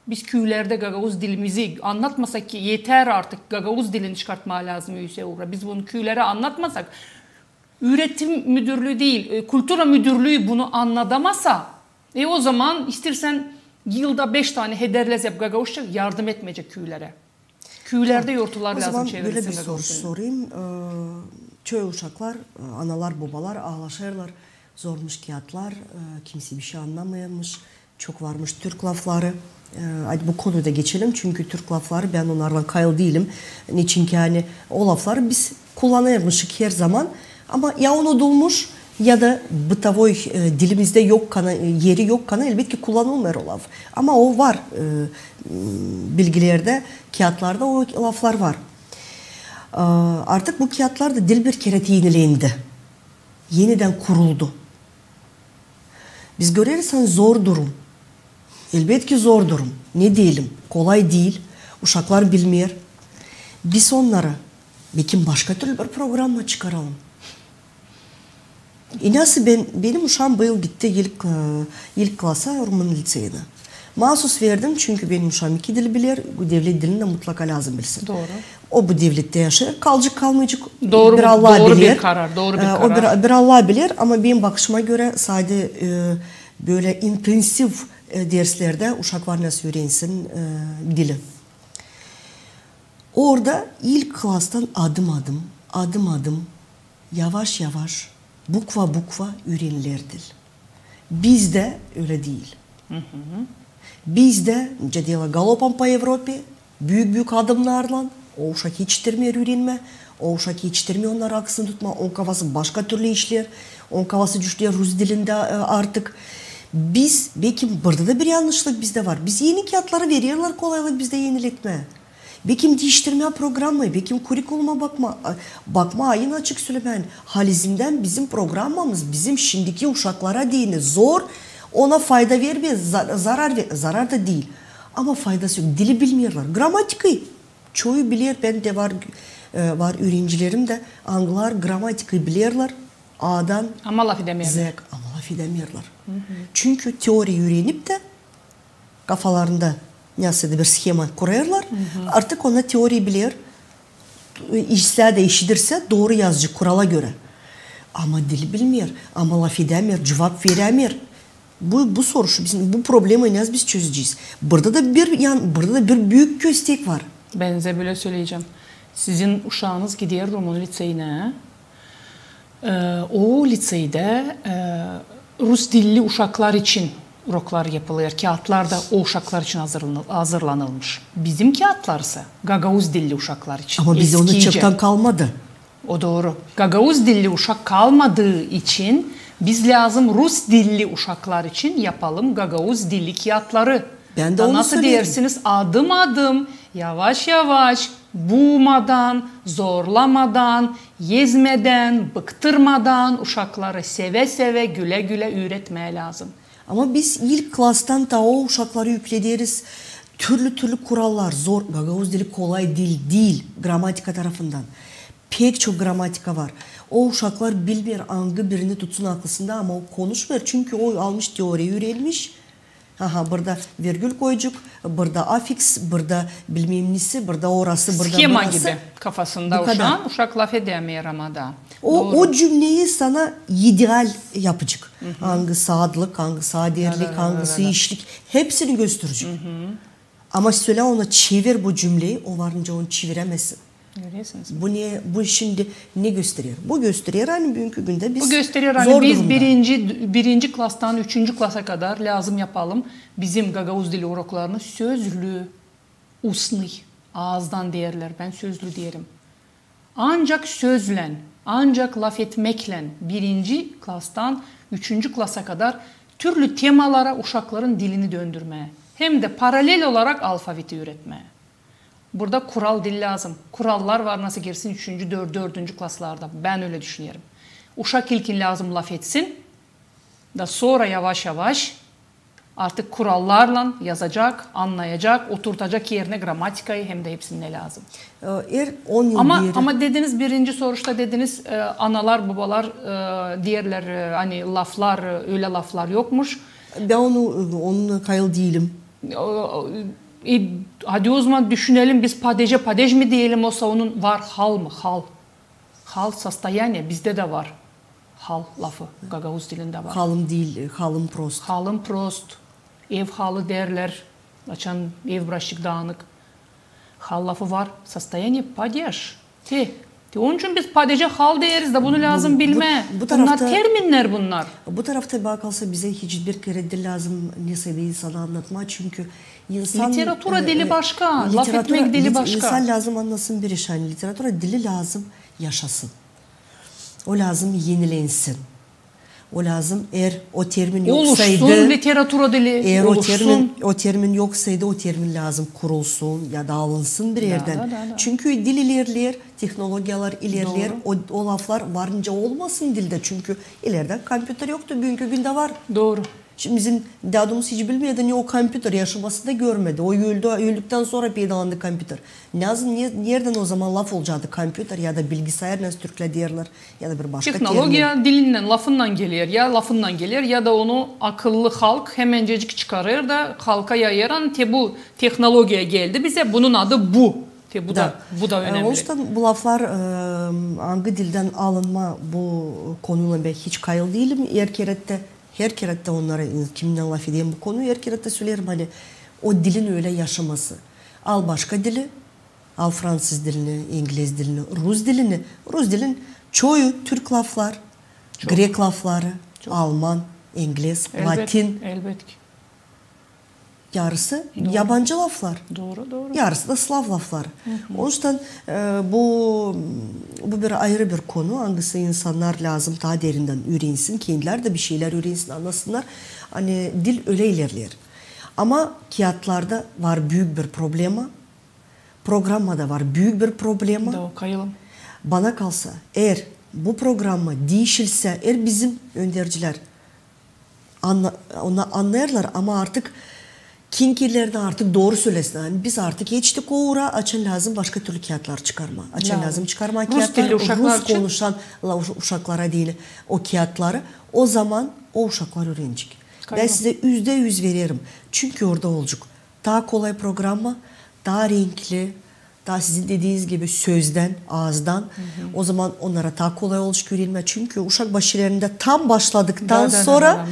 Biz küülerdä gagauz dilimizi annatmasak ki, eter artık, gagauz dilini çıkartmaa lääzım üüsä uura. Biz bunu küülerä annatmasak, üüretim müdürlüü diil, e, kultura müdürlüü bunu annadamasa, e, o zaman isteersän yılda beş tanä hederlez yap gagauzça, yardım etmeyecek küülerä. Küülerdä yortular lääzım çevirilsin gagauz dilini. O zaman bölä bir soruş sorayım. E, çoyu uşaklar, e, analar, bobalar aalaşêrlar, zormuş kiyatlar, e, kimsey bişey annamêêrmış, çok varmış türk lafları. E, hadi bu konuyu da geçelim, çünkü türk lafları, bän onnardan kayıl diilim. Neçinki, ani o lafları biz kullanêrmışık herzaman, ama ya unudulmuş, ya da bıtavoy, e, dilimizdä yok kana, e, eri yok kana, elbetki kullanılmêêr o laf. Ama o var, e, m, bilgilerdä, kiyatlarda o laflar var. E, artık bu kiyatlarda dil bir kerä enilendi. Enidän kuruldu. Biz göreriz, ani zor durum. Elbetki zor durum. Ne deyelim, kolay diil. Uşaklar bilmeer. Biz onnara bekim başka türlü bir programma çıkaralım. İnasın bän, benim uşaam bu yıl gitti ilk, e, ilk klasa Rumun liceyinä. Maasus verdim, çünkü benim uşaam iki dil biler, bu devlet dilini dä mutlaka lääzım bilsin. Dooru. O bu devlettä yaşêêr, kalacek, kalmayacek, bir Alla biler. Dooru bir karar, dooru bir karar. E, o bir, bir Alla biler, ama benim bakışıma görä, sade, e, bölä intensiv, e, derslerdä uşaklar nasıl üürensin, e, dili. Orada ilk klastan adım-adım, adım-adım, yavaş-yavaş, bukva-bukva üüreniler dil. Bizdä ölä diil. Bizdä, nicä deerlär, galopom po Evrope, büük-büük adımnarlan, o uşak etiştirmeer üürenmää, o uşak etiştirmeer onnarın arkasını tutmaa, on kafası başka türlü işleer, on kafası düşleer rus dilindä, e, artık. Biz, bekim burada da bir yannışlık bizdä var. Biz eni kiyatları vererlär kolaylık bizdä eniletmää. Bekim diiştirmää programmayı, bekim kurikuluma bakmaa, a, bakmaa, ayın açık sölemää. Halizdän bizim programmamız, bizim şindiki uşaklara deyni zor, ona fayda vermeer, za-, zarar ver-, zarar da diil. Ama faydası yok. Dili bilmeerlär. Gramatikayı çoyu biler, bendä var, e, var üürencilerim dä, angılar gramatikayı bilerlär, A-dan Z, ama lafedemeerlär. Çünkü teoriya üürenip tä kafalarında nasıl da bir shema kurêrlar. Artık ona teoriya biler, islää dä işidirsä, dooru yazacek kurala görä. Ama dili bilmeer, ama lafedemeer, cuvap verämeer. Bu, bu soruşu, biz bu problemayı nasıl biz çözecez? Burada da bir yan, burada da bir büük köstek var. Bän sizä bölä söleyecäm. Sizin uşaanız gider Rumun liceyinä. E, o liceydä, e, rus dilli uşaklar için uroklar yapılêr. Kiyatlar da o uşaklar için hazırlanı-, hazırlanılmış. Bizim kiyatlar sa gagauz dilli uşaklar için. Ama bizdä onu çoktan kalmadı. O dooru. Gagauz dilli uşak kalmadıı için biz lääzım rus dilli uşaklar için yapalım gagauz dilli kiyatları. Bän dä onu söleerim. Da nasıl deersiniz, adım-adım, yavaş-yavaş, buumadan, zorlamadan, ezmedän, bıktırmadan uşakları sevä-sevä, gülä-gülä üüretmää lääzım. Ama biz ilk klastan taa o uşakları üklederiz türlü-türlü kurallar, zor, gagauz dili kolay dil diil gramatika tarafından. Pek çok gramatika var. O uşaklar bilmeer, angı birini tutsun aklısında, ama o konuşmeer, çünkü o almış teoriya, üürenmiş. Aha, burada virgül koyacek, burada afiks, burada bilmäm nesi, burada orası, burada burası. Shema gibi kafasında uşaan, uşak lafedemeer ama da. O, o cümleyi sana ideal yapacek. Angısı adlık, angısı aderlik, angısı işlik, hepsini gösterecek. Ama sölä ona, çevir bu cümleyi, o var nicä onu çevirämesin. Görersiniz. Bu ne, bu şindi ne gösterer? Bu gösterer, ani büünkü gündä biz zor durumda. Bu gösterer, ani biz birinci, birinci klastan üçüncü klasa kadar lääzım yapalım bizim gagauz dili uroklarını sözlü, устный, aazdan deerlär, bän sözlü deerim. Ancak sözlän, ancak lafetmeklän birinci klastan üçüncü klasa kadar türlü temalara uşakların dilini döndürmää. Hem dä paralel olarak alfaveti üüretmää. Burada kural diil lääzım. Kurallar var, nasıl girsin üçüncü, dör-, dördüncü klaslarda. Bän ölä düşünerim. Uşak ilkin lääzım lafetsin, da sora yavaş-yavaş artık kurallarlan yazacak, annayacak, oturtacak erinä gramatikayı hem dä hepsini ne lääzım. E, er on yıl beri. Ama dediniz, birinci soruşta dediniz, e, analar, bobalar, e, deerlär, e, ani laflar, e, ölä laflar yokmuş. Bän onu, onunnan kayıl diilim. E, hadi o zaman düşünelim, biz падеже падеж mi deyelim, osa onun var hal mı, hal. Hal, состояние, bizdä dä var hal lafı, gagauz dilindä var. Halım diil, e, halım prost. Halım prost. Ev halı deerlär, açan ev birazçık daanık. Hal lafı var. Состояние, падеж. Te, Onun için biz padece hal deyeriz da bunu lääzım bilmää. Bunnar terminnär bunnar. Bu tarafta bakarsa bize hiçbir kerä diil lääzım ne sayıda insana annatmaa, çünkü insan... Literatura dili başka, lafetmäk dili başka. İnsan lääzım annasın bir iş, ani literatura dili lääzım yaşasın. O lääzım enilensin. O lääzım, eer o termin yoksaydı... Oluşsun literatura dili, eer o termin yoksaydı, o termin lääzım kurulsun ya da alınsın bir erdän. Çünkü dil ilerleer, tehnologiyalar ilerleer, o laflar var nicä olmasın diltä, çünkü ilerdän kompüter yoktu, büünkü gündä var. Dooru. Şindi bizim dädumuz hiç bilmeerdi ne o kompüter, yaşamasında görmedi. O öldü, öldüktän sora peydalandı kompüter. Neredän o zaman laf olacaydı kompüter ya da bilgisayar, nasıl türklär deerlär, ya da bir başka termin. Tehnologiya dilindän, lafından geler, ya lafından geler, ya da onu akıllı halk hemencecik çıkarêr da halka yayêr, ani te bu tehnologiya geldi bizä, bunun adı bu. Te bu da, bu da önemli. Onuştan bu laflar angı dildän alınma, bu konuylan bän hiç kayıl diilim. Her kerä dä, her kerä dä onnara, kimnän lafederim bu konuyu, her kerä dä söleerim, ani o dilin ölä yaşaması. Al başka dili, al fransız dilini, ingliz dilini, rus dilini. Rus dilin çoyu türk laflar, grek lafları, alman, ingliz, latin. Elbetki. Yarısı yabancı laflar. Dooru, dooru. Yarısı da slav lafları. Onuştan bu, bu bir ayırı bir konu, angısı insannar lääzım taa derindän üürensin, kendilär dä bir şeylär üürensin, annasınnar. Ani dil ölä ilerleer. Ama kiyatlarda var büük bir problema. Programmada var büük bir problema. Bana kalsa, eer bu programma diişilsä, eer bizim öndercilär onu annêêrlar, ama artık kim kerä dä artık dooru sölesin. Ani biz artık etiştik o uura, açan lääzım başka türlü kiyatlar çıkarmaa. Açan lääzım çıkarmaa kiyatları rus konuşan uşaklara diil o kiyatları. O zaman o uşaklar üürenecek. Bän sizä üzdä üz vererim. Çünkü orada olacek taa kolay programma, taa renkli, taa sizin dediiniz gibi sözdän, aazdan. O zaman onnara taa kolay olacek üürenmää. Çünkü uşak başilerindä tam başladıktan sora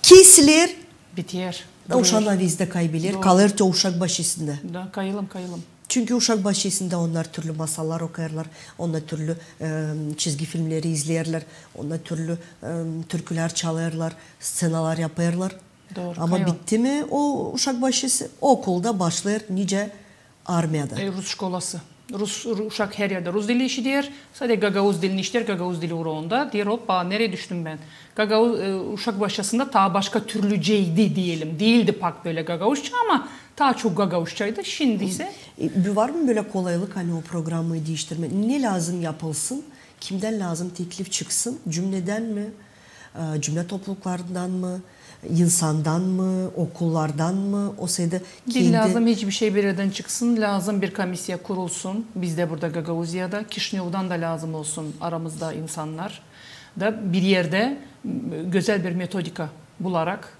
kesiler. Biter. Da uşak da bizde kaybeler, kalêr te uşak başisında. Da, kayılım, kayılım. Çünkü uşak başisında onnar türlü masallar okuyêrlar, onnar türlü çizgi filmleri izleerlär, onnar türlü türkülär çalêrlar, sţenalar yapêrlar. Ama bitti mi o uşak başisi, okulda başlêêr nicä armiyada. Rus şkolası. Rus, uşak her erdä rus dili işider, sade gagauz dilini işider, gagauz dili uurunda. Deer, hoppa, nerä düştüm bän? Gagauz, uşak başisında taa başka türlüceydi deyelim. Diildi pak bölä gagauzça, ama taa çok gagauzçaydı. Şindi isä... Var mı bölä kolaylık, ani o programmayı diiştirmää? Ne lääzım yapılsın? Kimdän lääzım teklif çıksın? Cümledän mi? Cümlä topluluklarından mı? İnsandan mı? Okullardan mı? O sayıda kendi... Diil lääzım hiçbir şey bir erdän çıksın. Lääzım bir komissiya kurulsun. Bizdä burada Gagauziyada, Kişinövdan da lääzım olsun aramızda insannar. Da bir erdä gözäl bir metodika bularak,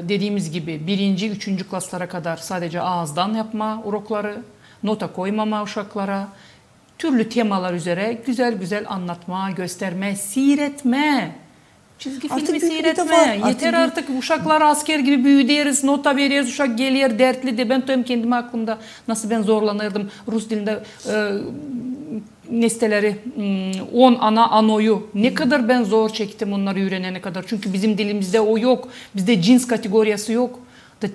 dediimiz gibi, birinci, üçüncü klaslara kadar sadecä aazdan yapmaa urokları, nota koymamaa uşaklara, türlü temalar üzerä gözäl-gözäl annatmaa, göstermää, siiretmää. Çizgi filmi siiretmää. Yeter artık, uşaklar asker gibi büüderiz, nota vereriz, uşak geler dertli da. Bän tutêrım kendimi aklımda, nasıl bän zorlanırdım rus dilindä nesteleri, on ana, anoyu. Ne kadar bän zor çektim onnarı üürenenä kadar. Çünkü bizim dilimizdä o yok. Bizdä cins kategoriyası yok. Da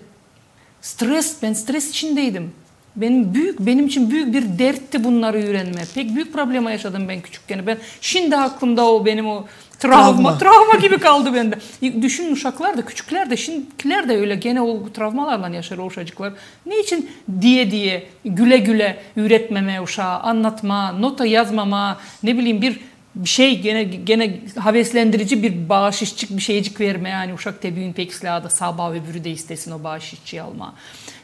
stres, bän stres içindeydim. Benim büük, benim için büük bir dertti bunnarı üürenmää. Pek büük problema yaşadım bän küçükkän. Bän, şindi aklımda o benim o travma, travma gibi kaldı bendä. Düşünün, uşaklar da, küçüklär dä, şindikilär dä ölä genä o travmalarlan yaşêêr o uşacıklar. Neçin diye-diye, güle-güle üüretmemää uşaa, annatmaa, nota yazmamaa, ne bileyim, bir bir şey genä, genä haveslendirici bir baaşişçik, bir şeycik vermää, ani uşak te büün pek islää da sabaa öbürü dä istesin o baaşişçiyi almaa.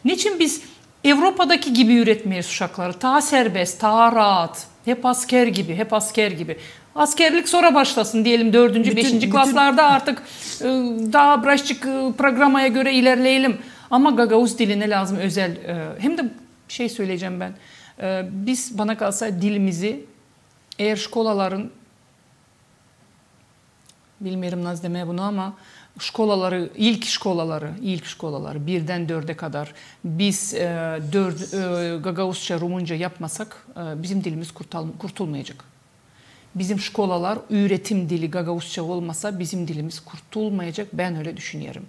Neçin biz Evropadakı gibi üüretmeeriz uşakları? Taa serbest, taa raat. Hep asker gibi, hep asker gibi. Askerlik sora başlasın, deyelim, dördüncü, beşinci klaslarda artık, e, taa birazcık, e, programaya görä ilerleyelim. Ama gagauz dilinä lääzım özäl, e, hem dä bir şey söleyecäm bän. E, biz, bana kalsa, dilimizi eer şkolaların, bilmeerim nasıl demää bunu, ama Şkolaları, ilk şkolaları, ilk şkolaları birdän dördä kadar biz, e, dörd-, e, gagauzça, rumunca yapmasak, e, bizim dilimiz kurtal-, kurtulmayacek. Bizim şkolalar, üüretim dili gagauzça olmasa, bizim dilimiz kurtulmayacek, bän ölä düşünerim.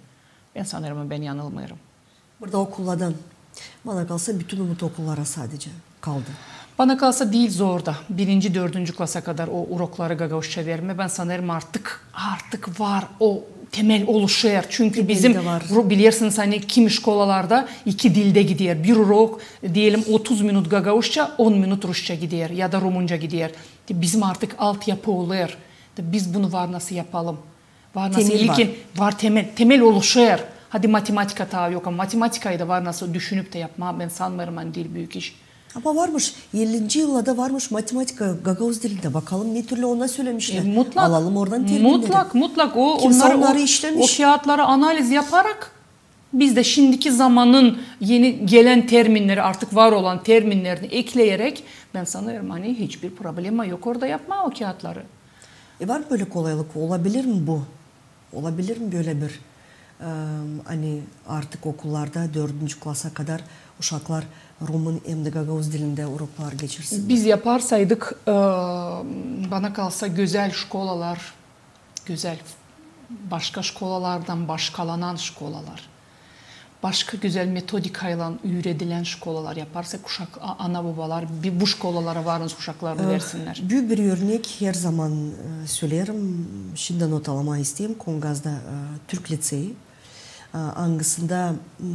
Bän sanêrım, bän yanılmêêrım. Burada okullardan, bana kalsa, bütün umut okullara sadecä kaldı. Bana kalsa, diil zor da birinci, dördüncü klasa kadar o urokları gagauzça vermää. Bän sanêrım, artık, artık var o temel oluşêr. Çünkü bizim, bilersiniz, ani kimi şkolalarda iki dildä gider. Bir urok, deyelim, otuz minut gagauzça, on minut rusça gider ya da rumunca gider. Bizim artık altyapı olêr. Da biz bunu var nasıl yapalım? Var nasıl, temel var. İlkin var temel, temel oluşêr. Hadi matematika taa yok, ama matematikayı da var nasıl düşünüp tä yapmaa, bän sanmêêrım, ani diil büük iş. Ama varmış, ellinci yıllarda varmış matematika gagauz dilindä. Bakalım ne türlü ona sölemişlär. E, mutlak. Alalım oradan terminneri. Mutlak, mutlak. O, kimsä onnarı, onnarı o, işlemiş. O kiyatları analiz yaparak biz dä şindiki zamanın eni gelän terminneri, artık var olan terminnerini ekleyerek, bän sanêrım, ani hiçbir problema yok orada yapmaa o kiyatları. E, var mı bölä kolaylık? Olabilir mi bu? Olabilir mi bölä bir, e, ani artık okullarda dördüncü klasa kadar uşaklar rumun hem dä gagauz dilindä uroklar geçirsinnär? Biz yaparsaydık, e, bana kalsa, gözäl şkolalar, gözäl, başka şkolalardan başkalanan şkolalar, başka gözäl metodikaylan üüredilän şkolalar yaparsak, uşak, a-, ana-bobalar bi-, bu şkolalara var nasıl uşaklarını versinnär. Büük bir örnek, her zaman, e, söleerim, şindi not almaa isteerim, Kongazda, e, Türk liţeyi, e, angısında, m,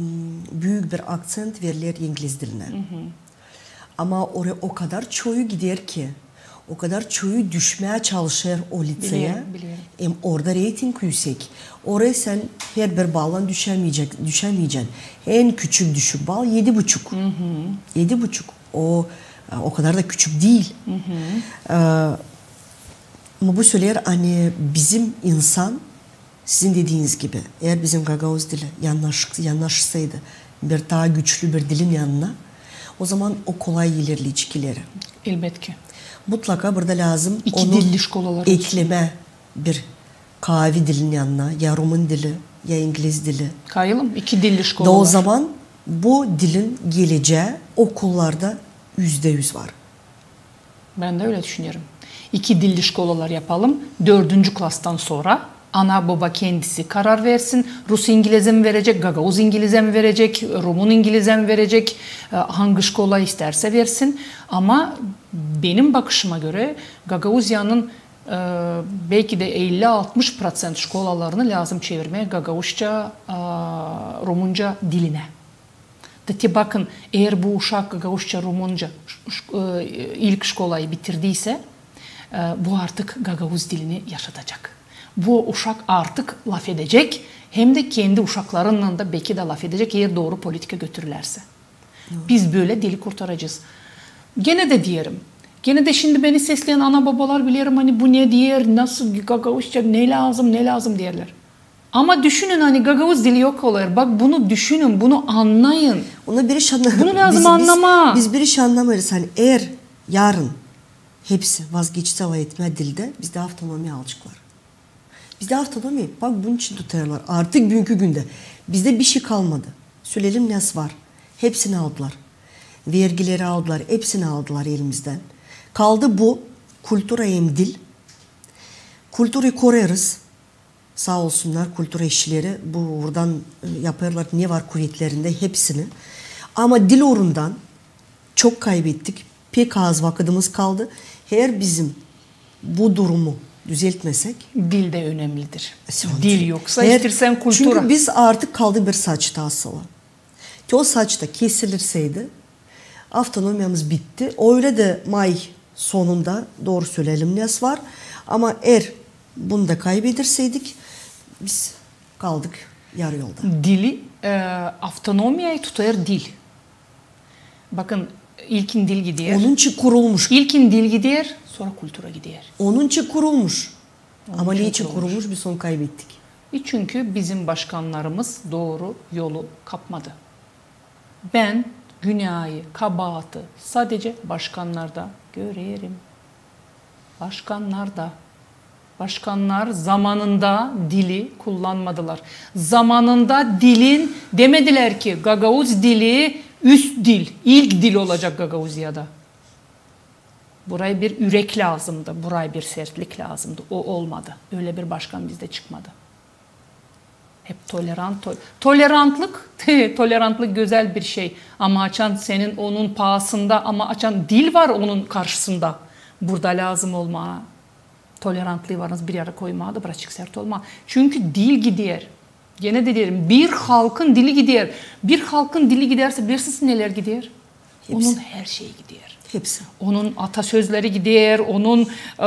büük bir akţent veriler ingliz dilinä. Ama oraya o kadar çoyu gider ki, o kadar çoyu düşmää çalışêr o liţeya. Bilirim, bilirim. Hem orada reyting üüsek. Oraya sän herbir ballan düşämeyecek, düşämeyecän. En küçük düşük bal edi buçuk. Edi buçuk. O, o kadar da küçük diil. E, ama bu söleer, ani bizim insan, sizin dediiniz gibi, eer bizim gagauz dili yannaş-, yannaşsaydı bir taa güçlü bir dilin yanına, o zaman o kolay ilerleyecek ileri. Elbetki. Mutlaka burada lääzım onu eklemää bir kaavi dilin yanına, ya rumun dili, ya ingliz dili. Kayılım, iki dilli şkolalar. Da o zaman bu dilin gelecää okullarda üzdä üz var. Bän dä ölä düşünerim. İki dilli şkolalar yapalım. Dördüncü klastan sora ana-boba kendisi karar versin. Rus-ingilizä mi verecek, gagauz-ingilizä mi verecek, rumun-ingilizä mi verecek, e, angı şkola istärsä versin. Ama benim bakışıma görä, Gagauziyanın, e, beki dä elli-altmış proţent şkolalarını lääzım çevirmää gagauzça, e, rumunca dilinä. Da te bakın, eer bu uşak gagauzça, rumunca ş-, ş-, e, ilk şkolayı bitirdiysä, e, bu artık gagauz dilini yaşadacek. Bu uşak artık lafedecek, hem dä kendi uşaklarınnan da beki dä lafedecek, eer dooru politika götürülärsä. Biz bölä dili kurtaracez. Genä dä deerim. Genä dä şindi beni sesleyän ana-bobalar, bilerim, ani bu ne deer, nasıl gagauzça, ne lääzım, ne lääzım deerlär. Ama düşünün, ani gagauz dili yok olêr. Bak, bunu düşünün, bunu annayın. Onu bir iş anna-, bunu lääzım annamaa. Biz, biz bir iş annamêêrız, ani eer yarın hepsi vazgeçsä lafetmää dildä, bizdä avtonomiya alaceklar. Bizdä avtonomiya, bak, bunun için tutêrlar. Artık büünkü gündä bizdä bişey kalmadı. Söleyelim, ne var. Hepsini aldılar. Vergileri aldılar, hepsini aldılar elimizdän. Kaldı bu kultura hem dil. Kulturayı korêrız. Saa olsunnar kultura işçileri, bu uurdan, e, yapêrlar ne var kuvetlerindä hepsini. Ama dil uurundan çok kaybettik. Pek az vakıdımız kaldı. Eer bizim bu durumu düzeltmesäk. Dil dä önemlidir. Dil yoksa, isteersen kultura. Çünkü biz artık kaldı bir saçta asılı. Te o saç da kesilirsäydi, avtonomiyamız bitti. O ölä dä may sonunda, dooru söleyelim, ne var. Ama eer bunu da kaybedersäydik, biz kaldık yarı yolda. Dili, e, avtonomiyayı tutêr dil. Bakın, ilkin dil gider. Onun için kurulmuş. İlkin dil gider, sora kultura gider. Onun için kurulmuş. Ama ne için kurulmuş, biz onu kaybettik? E, çünkü bizim başkannarımız dooru yolu kapmadı. Bän günayı, kabaatı sadecä başkannarda görerim. Başkannarda. Başkannar zamanında dili kullanmadılar. Zamanında dilin demedilär ki gagauz dili üst dil, ilk dil olacek Gagauziyada. Buraya bir ürek lääzımdı, buraya bir sertlik lääzımdı. O olmadı. Ölä bir başkan bizdä çıkmadı. Hep tolerant, to- tolerantlık, tolerantlık gözäl bir şey. Ama açan senin onun paasında, ama açan dil var onun karşısında, burada lääzım olmaa tolerantlıı var, bir ara koymaa da birazçık sert olmaa. Çünkü dil gider. Genä dä deerim, bir halkın dili gider. Bir halkın dili gidersä, bilersiniz, nelär gider? Hepsi. Onun her şeyi gider. Hepsi. Onun atasözleri gider, onun, e,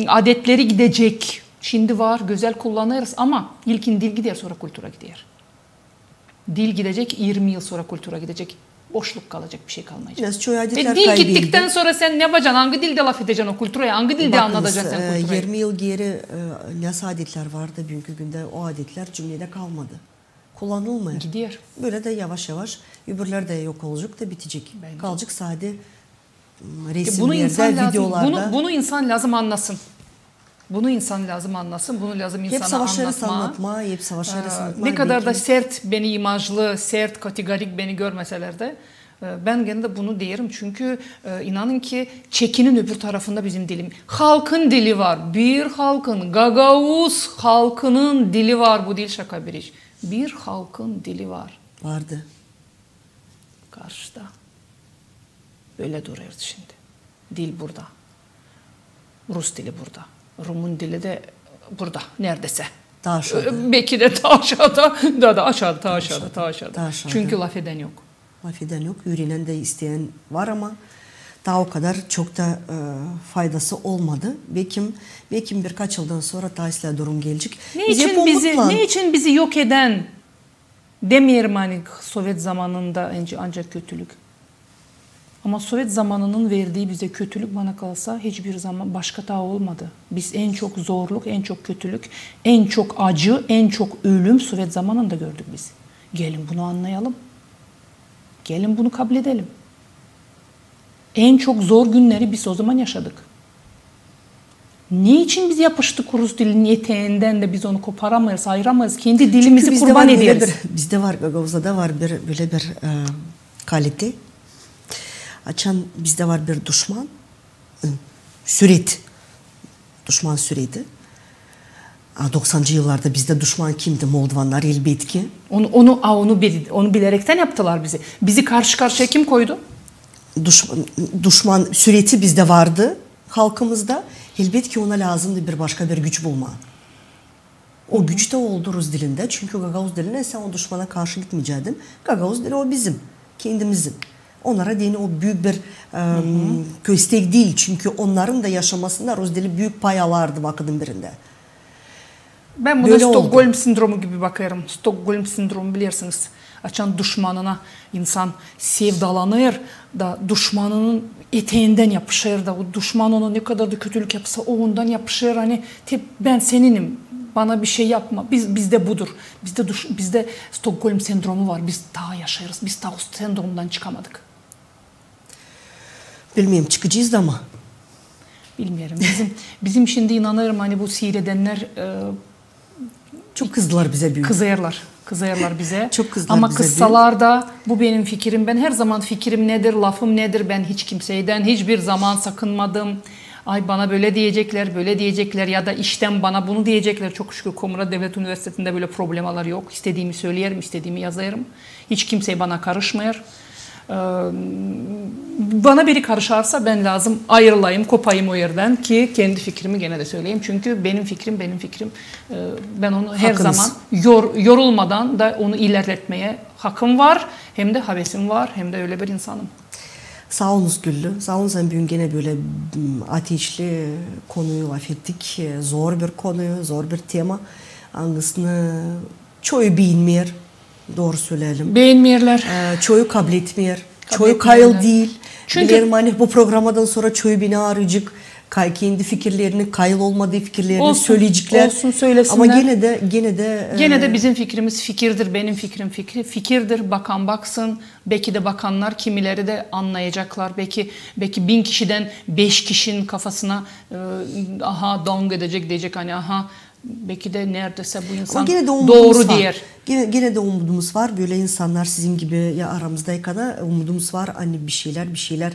adetleri gidecek. Şindi var, gözäl kullanêrız, ama ilkin dil gider, sora kultura gider. Dil gidecek, irmi yıl sora kultura gidecek. Boşluk kalacek, bir şey kalmayacek. Biraz çoyu adetlär kaybedildi. E, dil gittiktän sora sän ne yapacan? Angı dildä lafedecän o kulturaya? Angı dildä annadacän sän kulturayı? Bakınız, e, irmi yıl geeri, e, nasıl adetlär vardı, büünkü gündä o adetlär cümnedä kalmadı. Kullanılmêêr. Gider. Bölä dä yavaş-yavaş öbürlär dä yok olacek da bitecek. Bence. Kalacek sade, m, resimnerdä, videolarda. E, bunu insan lääzım, bunu, bunu insan lääzım annasın. Bunu insan lääzım annasın, bunu lääzım insana annatmaa. Hep savaşêrız annatmaa, hep savaşêrız annatmaa. E, ne kadar da sert beni imajlı, sert, kategorik beni görmeselär dä, e, bän genä dä bunu deerim, çünkü, e, inanın ki, çekinin öbür tarafında bizim dilim. Halkın dili var, bir halkın, gagauz halkının dili var, bu diil şaka bir iş. Bir halkın dili var. Vardı. Karşıda. Bölä durêrdı şindi. Dil burada. Rus dili burada. Rumun dili dä burada, neredäsä. Taa aşaada. E, beki dä taa aşaada, da, da aşaada, taa aşaada, taa aşaada. Taa aşaada. Çünkü lafedän yok. Lafedän yok, üürenän dä, isteyän var, ama taa o kadar çok da, e, faydası olmadı. Bekim, bekim birkaç yıldan sora taa islää durum gelecek. Ne için bizi, ne için bizi yok edän, demeerim, ani sovet zamanında ancak kötülük. Ama sovet zamanının verdii bizä kötülük, bana kalsa, hiçbir zaman başka taa olmadı. Biz en çok zorluk, en çok kötülük, en çok acı, en çok ölüm sovet zamanında gördük biz. Gelin bunu annayalım. Gelin bunu kabledelim. En çok zor günneri biz o zaman yaşadık. Ne için biz yapıştık rus dilinin eteendän dä biz onu koparamêêrız, ayıramêêrız, kendi dilimizi kurban ederiz? Çünkü bizdä var bölä bir, bizdä var, Gagauzada var bir, bölä bir, e, kalite. Açan bizdä var bir duşman, e, süret. Duşman süreti. A doksancı yıllarda bizdä duşman kimdi? Moldovannar, elbetki. Onu, onu, a, onu bil-, onu bilerektän yaptılar bizi. Bizi karşı-karşıya kim koydu? Duş-, duşman süreti bizdä vardı halkımızda. Elbetki, ona lääzımdı bir başka bir güç bulmaa. O güç tä oldu rus dilindä, çünkü gagauz dilindä sän o duşmana karşı gitmeycedin. Gagauz dili o bizim, kendimizin. Onnara deyni o büük bir, em, köstek diil, çünkü onnarın da yaşamasında rus dili büük pay alardı vakıdın birindä. Bän buna Stokgolm sindromu gibi bakêrım. Stokgolm sindromu, bilersiniz, açan duşmanına insan sevdalanêr da duşmanının eteendän yapışêr da, o duşman ona ne kadar da kötülük yapsa, o ondan yapışêr, ani te bän seninim, bana bir şey yapma. Biz, bizdä budur. Bizdä duş-, bizdä Stokgolm sindromu var. Biz taa yaşêêrız. Biz taa o sindromdan çıkamadık. Bilmeerim, çıkacez da ama. Bilmeerim. Bizim, bizim şindi, inanêrım, ani bu siiredennär, e, çok kızdılar bizä büük. Kızêrlar. Kızêrlar bizä. Çok kızdılar bizä büük. Ama kızsalar da, bu benim fikirim. Bän her zaman fikirim nedir, lafım nedir, bän hiç kimseydän hiçbir zaman sakınmadım. Ay, bana bölä deyeceklär, bölä deyeceklär, ya da iştän bana bunu deyeceklär. Çok şükür, Komrat Devlet Universitetindä bölä problemalar yok. İstediimi söleerim, istediimi yazêrım. Hiç kimsey bana karışmêêr. E, bana biri karışarsa, bän lääzım ayırılayım, kopayım o erdän ki kendi fikrimi genä dä söleyim. Çünkü benim fikrim, benim fikrim. E, bän onu her zaman yor-, yorulmadan da onu ilerletmää hakım var, hem dä havesim var, hem dä ölä bir insanım. Saa olunuz, Güllü. Saa olunuz, ani büün genä bölä, m, ateşli konuyu lafettik, e, zor bir konuyu, zor bir tema. Angısını çoyu beenmeer, dooru söleyelim. Beenmeerlär. E, çoyu kabletmeer, çoyu kayıl diil. Çünkü bilerim, ani bu programadan sora çoyu beni arayacek, Kay-, kendi fikirlerini, kayıl olmadıı fikirlerini sölecekler. Olsun, sölesinler. Ama genä dä, genä dä, genä dä bizim fikrimiz fikirdir, benim fikrim fikri, fikirdir. Bakan baksın, beki dä bakannar, kimileri dä annayaceklar. Beki, beki bin kişidän beş kişinin kafasına, e, aha, dong edecek, deyecek, ani, aha, beki dä neredäsä bu insan dooru deer. Genä, genä dä umudumuz var. Bölä insannar sizin gibi ya aramızdaykan, umudumuz var, ani bir şeylär, bir şeylär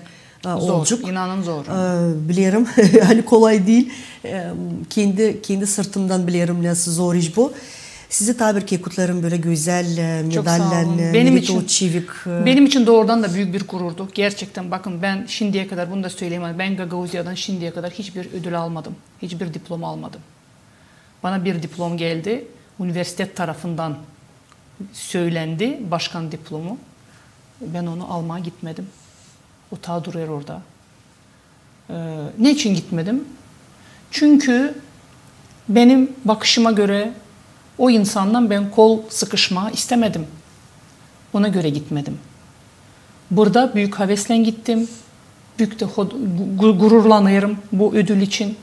e, olacek. Zor, inanın zor. E, bilerim, ani kolay diil. E, kendi, kendi sırtımdan bilerim, nasıl zor iş bu. Sizi taa bir kerä kutlêêrım bölä gözäl, e, medalylan, e, Meritos Çevik, e. Benim için doorudan da büük bir gururdu. Gerçektän, bakın, bän şindiyä kadar, bunu da söleyim, ani bän Gagauziyadan şindiyä kadar hiçbir ödül almadım, hiçbir diploma almadım. Bana bir diplom geldi, universitet tarafından söylendi, başkan diplomu. Bän onu almaa gitmedim. O taa durêr orada. E, neçin gitmedim? Çünkü benim bakışıma görä o insandan bän kol sıkışmaa istämedim. Ona görä gitmedim. Burada büük haveslän gittim. Büük dä hod-, gu-, gururlanêrım bu ödül için.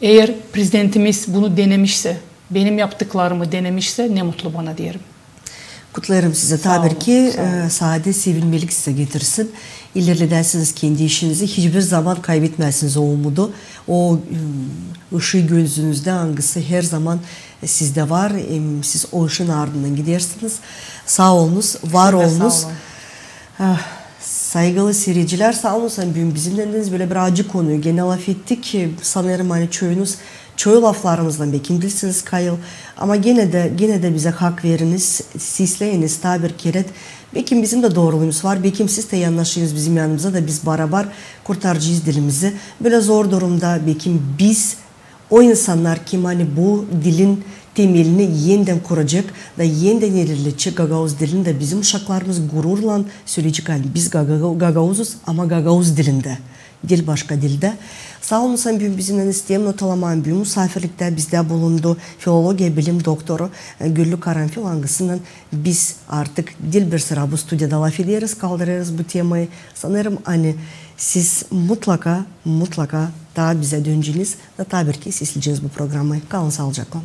Eer prezidentimiz bunu denemişsä, benim yaptıklarımı denemişsä, ne mutlu bana, deerim. Kutlêêrım sizi. Taa bir ki, e, saade sevinmelik sizä getirsin. İlerledäsiniz kendi işinizi, hiçbir zaman kaybetmeyäsiniz o umudu, o, ım, ışıı gözünüzdä, angısı herzaman sizdä var, em, siz o ışıın ardından gidersiniz. Saa olunuz, var olunuz. Ah, saygılı siiredicilär, saa olunuz, ani büün bizimnändiniz. Bölä bir acı konuyu genä lafettik. Sanêrım, ani çoyunuz, çoyu laflarımızdan beki diilsiniz kayıl. Ama genä dä, genä dä bizä hak veriniz, sesleyiniz taa bir kerä. Bekim bizim dä dooruluumuz var, bekim siz dä yanaşınız bizim yanımıza da biz barabar kurtaracez dilimizi. Bölä zor durumda, bekim biz, o insannar, kim ani bu dilin temelini enidän kuracek da enidän ilerledecek gagauz dilini, da bizim uşaklarımız gururlan söleyecek, ani biz gaga-, gagauzuz, ama gagauz dilindä, diil başka dildä. Saa olun, ani büün bizimnän istem notalamaa, büün musaafirliktä bizdä bulundu filologiya bilim doktoru, e, Güllü Karanfil, angısınnan biz artık diil bir sıra bu studiyada lafederiz, kaldırêrız bu temayı. Sanêrım, ani siz mutlaka, mutlaka taa bizä döneceniz da taa bir kerä sesleyeceniz bu programayı. Kalın saalıcaklan.